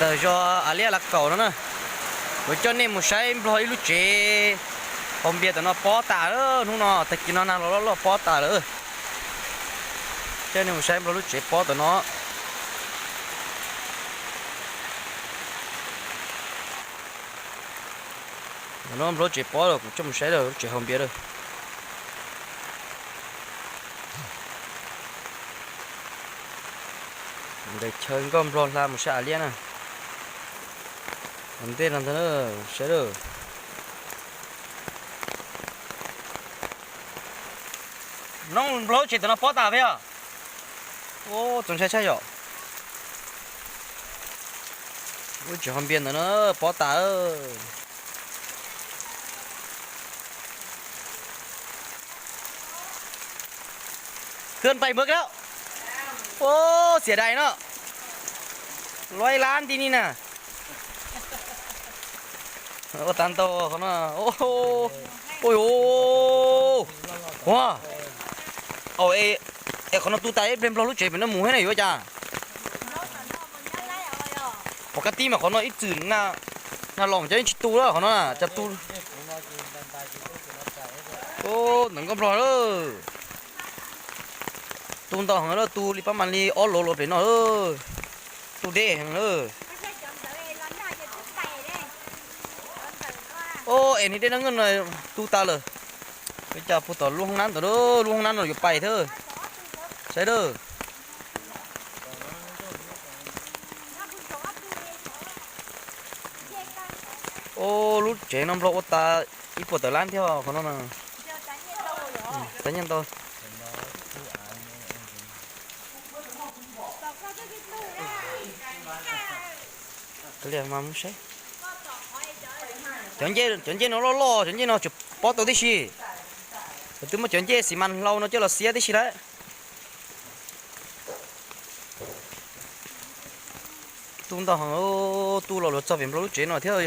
Tawm zos Av Liab Lav Kaum no na, kuv coj nej mus saib nplog ib lub tsev haus npias tam no pob tas lawm. Hnub no tag kis no nag los loj loj pob tas lawm. Coj nej mus saib nplog lub tsev pob tam no. Tam no nplog tsev pob los kuv coj mus saib lub tsev haus npias lawm. Ntawm chaw nkoj nplog hla mus sab Av Liab na. Ntej no ntag, saib lawm. Noo nplog lub tsev tam no pob tas peb os. Ua txaus ntshai tshaj yom. Lub tsev haus npias ntawm no pob tas. Cơn pais mớg lawm. Ô, xiam dais no. Loj ib lab nti ni na. Ua tag ntau qhov no. Ui, ua, es qhov no tu tas ib pliag nplog lub tsev pem no mus thiab ne yuav cas. Pom kab tib mas qhov no ib txwm na, na los cov yeej tsis tu lawm qhov no na cas tu. Ntawm nkoj nplog lawm. Tu ntau heev lawm, tu li pab mas li ob lov los pem no lawm. Tu deb heev lawm. Os, es niag dej no tu tas lawm. Ua cas puag tom lub hoob nab ntawd, lub hoob nab no yuav pais thiab. Saib lawm. Os, lub tsev no nplog ua tas ib puas tawm lab thiab qhov no na. Txav nyiaj ntau. Cov ncej, cov ncej no loj loj, cov ncej no tseem pob tau tib si. Twb muab cov ncej xi mas hlau no coj los xiab tib si lawm. Tu ntau heev, tu los luag txog pem nplog lub tsev no thiab.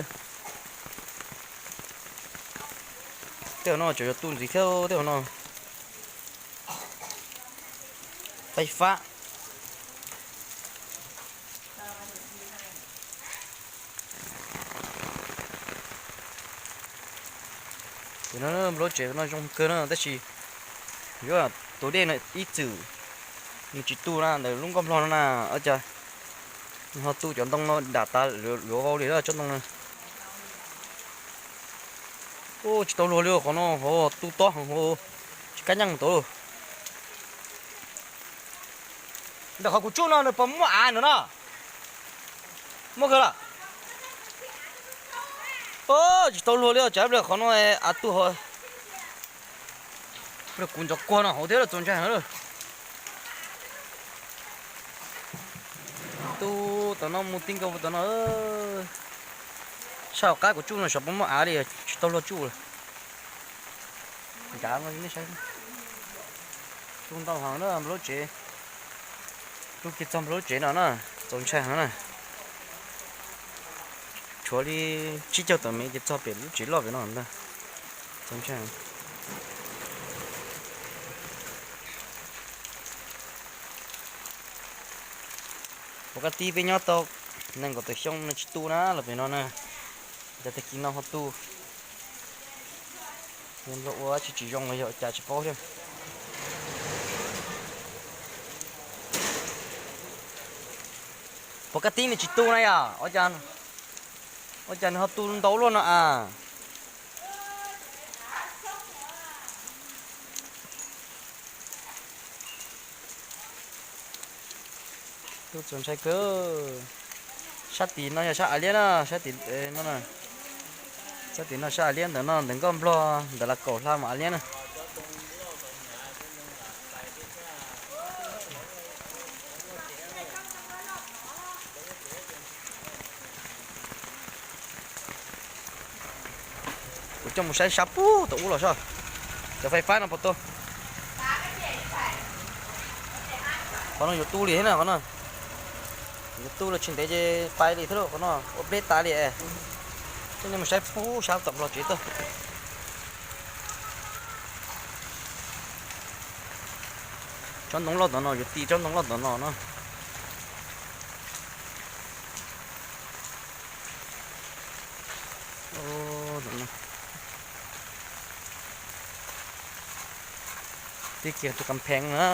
Tej no tseem yuav tu ntxiv thiab tej no. Faib fab. Ces no nplog tsev no zoo kawg no tab sis yuav tus dej no ib txwm nws tsis tu na ntawm lub nkoj nplog no na, cas nws ho tu cov ntoo no dam tas luav vau li tsob ntoo na. Tsis tau luag li qhov no, tu tob heev, tsis kab nyeej tau. Ntawm qhov kuv tsuj no nws puas muaj av ntawm no? Muaj kawg los? Tsis tau luag li, tsam ib pliag qhov no av tu, kuv ntov kuag no hauv thiab los txaus ntshai heev. Tu tom no mus ti nkaus tom no. Sab hauv qab kuv tsuj no xyov puas muaj av li, tsis tau luag tsuj lawm. Ncav no nej saib, tu ntau heev na nplog lub tsev. Tu kiag txog nplog lub tsev no na, txaus ntshai heev na. Tshuav li tsib caug tawm mev ces txog pem lub tsev loj pem no ntag. Txaus ntshai. Pom kab tib peb nyob tau nees nkaum tawm xyoo no tsis tu na los pem no na, cas tag kis no ho tu. Nplog ua tsis tsis zoo los yog cas tsis paub thiab. Pom kab tib nws tsis tu na yom, ua cas nws ho tu ntau luaj no as. Tu txaus ntshai kawg. Sab tim no yog sab Av Liab na, sab tim no, sab tim no sab Av Liab, ntawm no ntawm nkoj nplog ntawm Lav Kaum hla mus Av Liab na. Kuv coj mus saib sab pug tom ub los soj, cov fais fab no puas tu. Qhov no yuav tu li thiab na, qhov no yuav tu los tsis ntev ces pais li thiab lauj, qhov no ua pleb tas li. Coj nej mus saib pug sab tom nplog tsev tuaj. Tsob ntoo loj tom no yuav ti tsob ntoo loj tom no no. Ub, twb kiag tus kas phees na.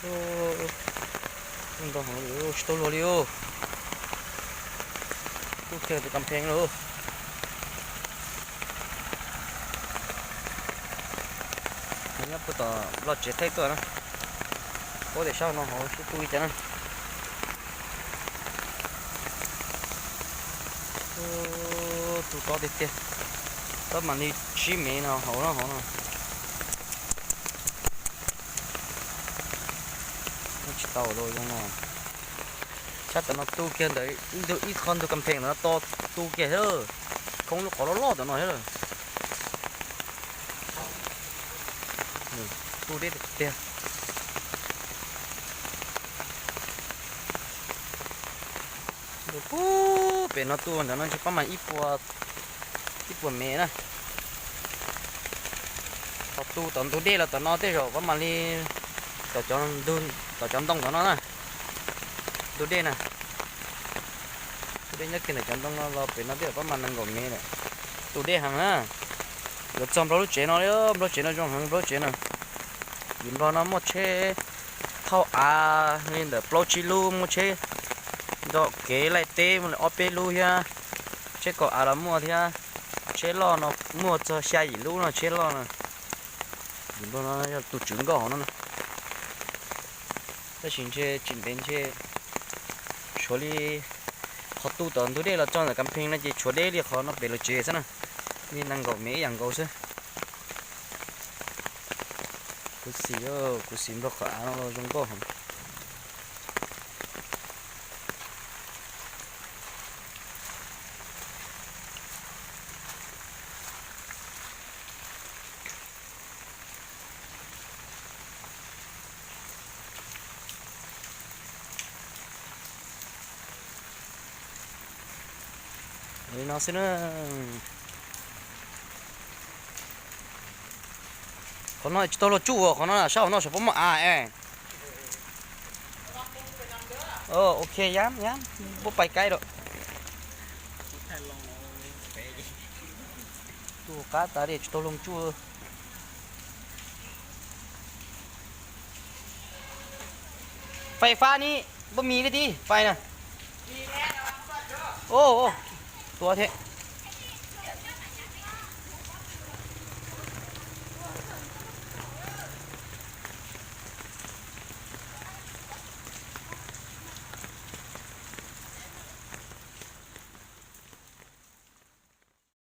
Ub, ntau heev li, tsis tau luag li ub. Twb kiag tus kas phees lauj. Nyob puag tom Nplog tsev thaij tuaj na. Puab tias sab no hauv sib tu li cas na. Ub, tu tob tiag tiag. Tob mam li tsib mev no hauv no hauv no. Tsis tau los zoo no. Sab tom no tu kiag ntawm ib qho ntug kas phees ntawm no to tu kiag thiab. Khoob lub qhov loj loj tom no thiab. Tu deb tiag tiag. Pub pem no tu ntawm no ntshe pab mas ib puas, ib puas mev na. Ho tu tom ntug dej los tom no tej zaum pab mam li tom cov ntoo tom no na. Ntug dej na. Ntug dej nyob kiag ntawm cov ntoo no los pem no tej zaum pab mas nees nkaum mev lawm. Tu deb heev na. Yuav txog Nplog lub tsev no li, Nplog tsev no zoo heev Nplog lub tsev no. Vim Nplog no muaj tsheb thauj av li ntawm plaub tsib lub, muaj tsheb nrog kev laij teb muaj li ob peb lub thiab. Tsheb kaum av los muaj thiab. Tsheb loj no muaj txog xya yim lub no tsheb loj no. Vim Nplog no yog tus tswv nkoj hauv no na. Tab sis ntshe tsis ntev ntshe tshuav li qhov tu tom ntug dej los txog ntawm kas phees no ces tshuav deb li qhov no pem lawv tsev xwb na. Li nees nkaum mev ib yam nkaus xwb. Kuv xim, kuv xim Nplog qhov av no los zoo nkauj heev. Li no xwb na. Qhov no tsis tau luag tsuj, qhov no sab hauv no sav puab muaj av es. Ok, yam yam, puab pais kaib lawm. Tsuj qab tas li tsis tau luag tsuj. Fais fab ni, puab mis li ti fais na. Ua thiab.